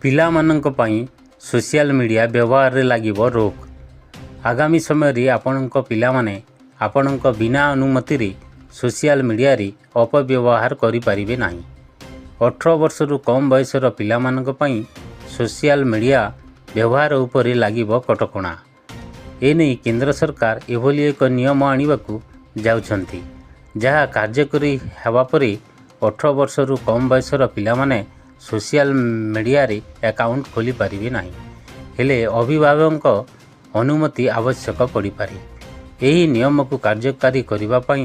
ପିଲାମାନଙ୍କ ପାଇଁ social media ବ୍ୟବହାରରେ ଲାଗିବ ରୋକ୍। ଆଗାମୀ ସମୟରେ ଆପଣଙ୍କ ପିଲାମାନେ ଆପଣଙ୍କ ବିନା ଅନୁମତିରେ ସୋସିଆଲ ମିଡ଼ିଆରେ ଅପବ୍ୟବହାର କରିପାରିବେ ନାହିଁ। 18 ବର୍ଷରୁ କମ୍ ବୟସର ପିଲାମାନଙ୍କ ପାଇଁ ସୋସିଆଲ ମିଡ଼ିଆ ବ୍ୟବହାର ଉପରେ ଲାଗିବ କଟକଣା। ଏନେଇ କେନ୍ଦ୍ର ସରକାର ଏଭଳି ଏକ ନିୟମ ଆଣିବାକୁ ଯାଉଛନ୍ତି, ଯାହା କାର୍ଯ୍ୟକାରୀ ହେବା ପରେ 18 ବର୍ଷରୁ କମ୍ ବୟସର ପିଲାମାନେ ସୋସିଆଲ ମିଡ଼ିଆରେ ଆକାଉଣ୍ଟ ଖୋଲିପାରିବେ ନାହିଁ। ହେଲେ ଅଭିଭାବକଙ୍କ ଅନୁମତି ଆବଶ୍ୟକ ପଡ଼ିପାରେ। ଏହି ନିୟମକୁ କାର୍ଯ୍ୟକାରୀ କରିବା ପାଇଁ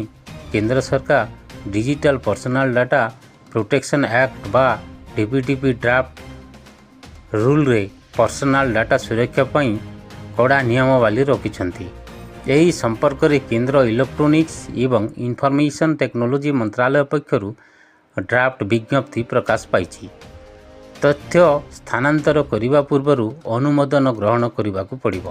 କେନ୍ଦ୍ର ସରକାର Digital Personal Data Protection Act ବା ଡିପିଡିପି ଡ୍ରାଫ୍ଟ ରୁଲରେ ପର୍ସନାଲ ଡାଟା ସୁରକ୍ଷା ପାଇଁ କଡ଼ା ନିୟମାବଳୀ ରଖିଛନ୍ତି। ଏହି ସମ୍ପର୍କରେ କେନ୍ଦ୍ର ଇଲେକ୍ଟ୍ରୋନିକ୍ସ ଏବଂ ଇନଫର୍ମେସନ୍ ଟେକ୍ନୋଲୋଜି ମନ୍ତ୍ରାଳୟ ପକ୍ଷରୁ ଡ୍ରାଫ୍ଟ ବିଜ୍ଞପ୍ତି ପ୍ରକାଶ ପାଇଛି। ତଥ୍ୟ ସ୍ଥାନାନ୍ତର କରିବା ପୂର୍ବରୁ ଅନୁମୋଦନ ଗ୍ରହଣ କରିବାକୁ ପଡ଼ିବ।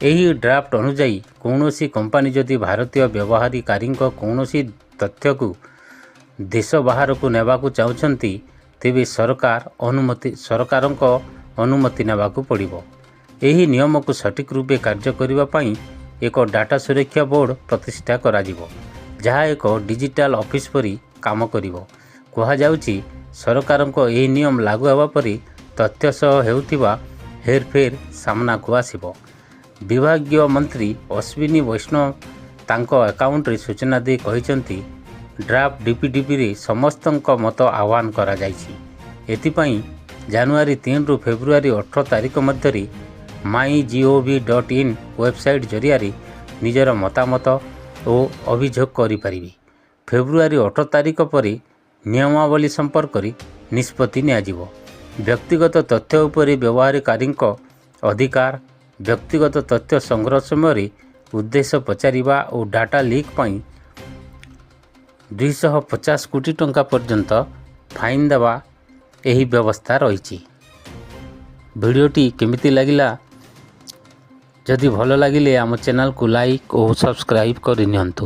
ଏହି ଡ୍ରାଫ୍ଟ ଅନୁଯାୟୀ, କୌଣସି କମ୍ପାନୀ ଯଦି ଭାରତୀୟ ବ୍ୟବହାରକାରୀଙ୍କ କୌଣସି ତଥ୍ୟକୁ ଦେଶ ବାହାରକୁ ନେବାକୁ ଚାହୁଁଛନ୍ତି, ତେବେ ସରକାରଙ୍କ ଅନୁମତି ନେବାକୁ ପଡ଼ିବ। ଏହି ନିୟମକୁ ସଠିକ୍ ରୂପେ କାର୍ଯ୍ୟ କରିବା ପାଇଁ ଏକ ଡାଟା ସୁରକ୍ଷା ବୋର୍ଡ ପ୍ରତିଷ୍ଠା କରାଯିବ, ଯାହା ଏକ ଡିଜିଟାଲ ଅଫିସ ପରି କାମ କରିବ। କୁହାଯାଉଛି, ସରକାରଙ୍କ ଏହି ନିୟମ ଲାଗୁ ହେବା ପରେ ତଥ୍ୟ ସହ ହେଉଥିବା ହେରଫେର ସାମ୍ନାକୁ ଆସିବ। ବିଭାଗୀୟ ମନ୍ତ୍ରୀ ଅଶ୍ୱିନୀ ବୈଷ୍ଣବ ତାଙ୍କ ଆକାଉଣ୍ଟରେ ସୂଚନା ଦେଇ କହିଛନ୍ତି, ଡ୍ରାଫ୍ଟ ଡିପିଡିପିରେ ସମସ୍ତଙ୍କ ମତ ଆହ୍ୱାନ କରାଯାଇଛି। ଏଥିପାଇଁ ଜାନୁଆରୀ 3ରୁ ଫେବୃଆରୀ 18 ତାରିଖ ମଧ୍ୟରେ MyGov.in website ଜରିଆରେ ନିଜର ମତାମତ ଓ ଅଭିଯୋଗ କରିପାରିବେ। ଫେବୃଆରୀ 18 ତାରିଖ ପରେ ନିୟମାବଳୀ ସମ୍ପର୍କରେ ନିଷ୍ପତ୍ତି ନିଆଯିବ। ବ୍ୟକ୍ତିଗତ ତଥ୍ୟ ଉପରେ ବ୍ୟବହାରକାରୀଙ୍କ ଅଧିକାର, ବ୍ୟକ୍ତିଗତ ତଥ୍ୟ ସଂଗ୍ରହ ସମୟରେ ଉଦ୍ଦେଶ୍ୟ ପଚାରିବା ଓ ଡାଟା ଲିକ୍ ପାଇଁ 250 କୋଟି ଟଙ୍କା ପର୍ଯ୍ୟନ୍ତ ଫାଇନ୍ ଦେବା ଏହି ବ୍ୟବସ୍ଥା ରହିଛି। ଭିଡ଼ିଓଟି କେମିତି ଲାଗିଲା? ଯଦି ଭଲ ଲାଗିଲେ ଆମ ଚ୍ୟାନେଲକୁ ଲାଇକ୍ ଓ ସବସ୍କ୍ରାଇବ୍ କରିନିଅନ୍ତୁ।